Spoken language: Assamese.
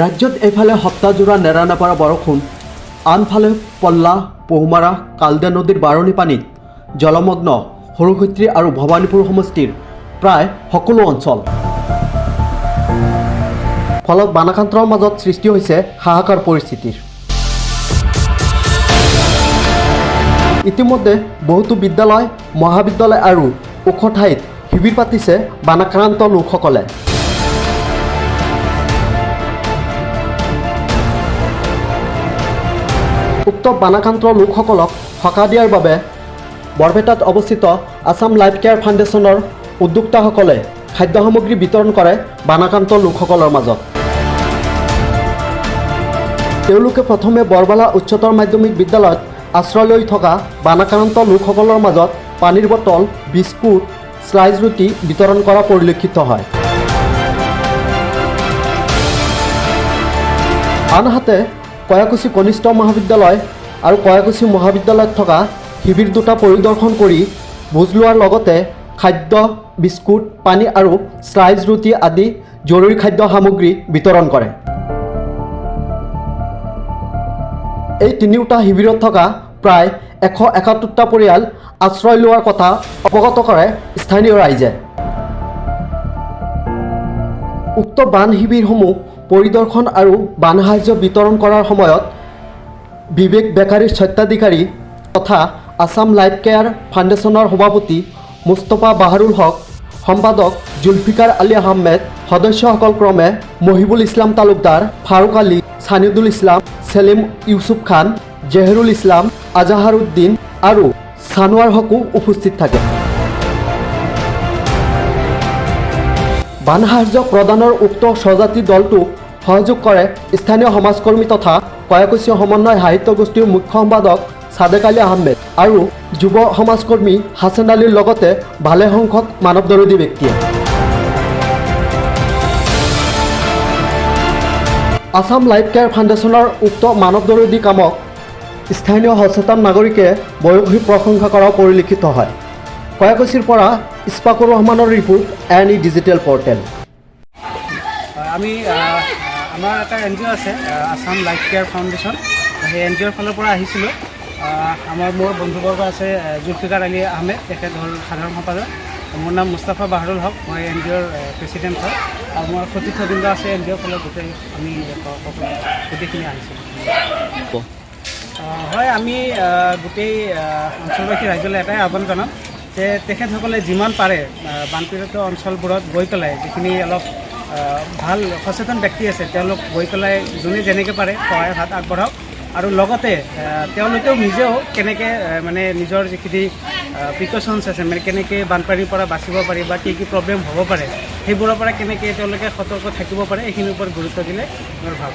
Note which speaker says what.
Speaker 1: ৰাজ্যত এইফালে সপ্তাহজোৰা নেৰানেপেৰা বৰষুণ, আনফালে পল্লা, পহুমাৰা, কালদে নদীৰ বাঢ়নী পানীত জলমগ্ন সৰুক্ষেত্ৰী আৰু ভৱানীপুৰ সমষ্টিৰ প্ৰায় সকলো অঞ্চল। ফলত বানাক্ৰান্তৰ মাজত সৃষ্টি হৈছে হাহাকাৰ পৰিস্থিতিৰ। ইতিমধ্যে বহুতো বিদ্যালয়, মহাবিদ্যালয় আৰু ওখ ঠাইত শিবিৰ পাতিছে বানাক্ৰান্ত লোকসকলে। উক্ত বানাক্ৰান্ত লোকসকলক সকাহ দিয়াৰ বাবে বৰপেটাত অৱস্থিত আছাম লাইফ কেয়াৰ ফাউণ্ডেশ্যনৰ উদ্যোক্তাসকলে খাদ্য সামগ্ৰী বিতৰণ কৰে বানাক্ৰান্ত লোকসকলৰ মাজত। তেওঁলোকে প্ৰথমে বৰবালা উচ্চতৰ মাধ্যমিক বিদ্যালয়ত আশ্ৰয় লৈ থকা বানাক্ৰান্ত লোকসকলৰ মাজত পানীৰ বটল, বিস্কুট, শ্লাইচ ৰুটি বিতৰণ কৰা পৰিলক্ষিত হয়। আনহাতে কয়াকুছি কনিষ্ঠ মহাবিদ্যালয় আৰু কয়াকুছি মহাবিদ্যালয়ত থকা শিবিৰ দুটা পৰিদৰ্শন কৰি বুজ লোৱাৰ লগতে খাদ্য, বিস্কুট, পানী আৰু শ্লাইচ ৰুটি আদি জৰুৰী খাদ্য সামগ্ৰী বিতৰণ কৰে। এই তিনিওটা শিবিৰত থকা প্ৰায় 171টা পৰিয়াল আশ্ৰয় লোৱাৰ কথা অৱগত কৰে স্থানীয় ৰাইজে। উক্ত বান শিবিৰসমূহ পৰিদৰ্শন আৰু বান সাহায্য বিতৰণ কৰাৰ সময়ত বিবেক বেকাৰীৰ স্বত্বাধিকাৰী তথা আছাম লাইফ কেয়াৰ ফাউণ্ডেশ্যনৰ সভাপতি মুস্তফা বাহাৰুল হক, সম্পাদক জুলফিকাৰ আলী আহমেদ, সদস্যসকল ক্ৰমে মহিবুল ইছলাম তালুকদাৰ, ফাৰুক আলী, ছানিদুল ইছলাম, চেলিম ইউছুফ খান, জেহেৰুল ইছলাম, আজাহাৰুদ্দিন আৰু ছানোৱাৰ হকো উপস্থিত থাকে। বান সাহায্য প্ৰদানৰ উক্ত স্বজাতি দলটোক সহযোগ কৰে স্থানীয় সমাজকৰ্মী তথা কয়াকুছি সমন্বয় সাহিত্য গোষ্ঠীৰ মুখ্য সম্পাদক ছাদেক আলী আহমেদ আৰু যুৱ সমাজকৰ্মী হাছেন আলীৰ লগতে ভালেসংখ্যক মানৱদৰদী ব্যক্তিয়ে। আছাম লাইফ কেয়াৰ ফাউণ্ডেশ্যনৰ উক্ত মানৱদৰদী কামক স্থানীয় সচেতন নাগৰিকে বয়সী প্ৰশংসা কৰাও পৰিলক্ষিত হয়। কয়াকুছিৰ পৰা ইছফাকুৰ ৰহমানৰ report, N E digital portal.
Speaker 2: আমি আমাৰ এটা এনজিঅ' আছে, আছাম লাইফ কেয়াৰ ফাউণ্ডেশ্যন। সেই এনজিঅ'ৰ ফালৰ পৰা আহিছিলোঁ। মোৰ বন্ধুবৰ্গ আছে জুলফিকাৰ আলী আহমেদ, তেখেত হ'ল সাধাৰণ সম্পাদক। মোৰ নাম মুস্তাফা বাহাৰুল হক, মই এনজিঅ'ৰ প্ৰেচিডেণ্ট হয়। আৰু মোৰ সতীৰ্থবৃন্দ আছে এনজিঅ'ৰ ফালৰ, গোটেই আমি গোটেইখিনি আহিছিলোঁ। হয়, আমি গোটেই অঞ্চলবাসী ৰাইজলৈ এটাই আহ্বান জনাম যে তেখেতসকলে যিমান পাৰে বানপীড়িত অঞ্চলবোৰত গৈ পেলাই যিখিনি অলপ ভাল সচেতন ব্যক্তি আছে, তেওঁলোক গৈ পেলাই যোনে যেনেকৈ পাৰে সহায়ৰ হাত আগবঢ়াওক। আৰু লগতে তেওঁলোকেও নিজেও কেনেকৈ মানে নিজৰ যিখিনি প্ৰিকশ্যনছ আছে, মানে কেনেকৈ বানপানীৰ পৰা বাচিব পাৰি বা কি কি প্ৰব্লেম হ'ব পাৰে, সেইবোৰৰ পৰা কেনেকৈ তেওঁলোকে সতৰ্ক থাকিব পাৰে, এইখিনিৰ ওপৰত গুৰুত্ব দিলে মোৰ ভাল।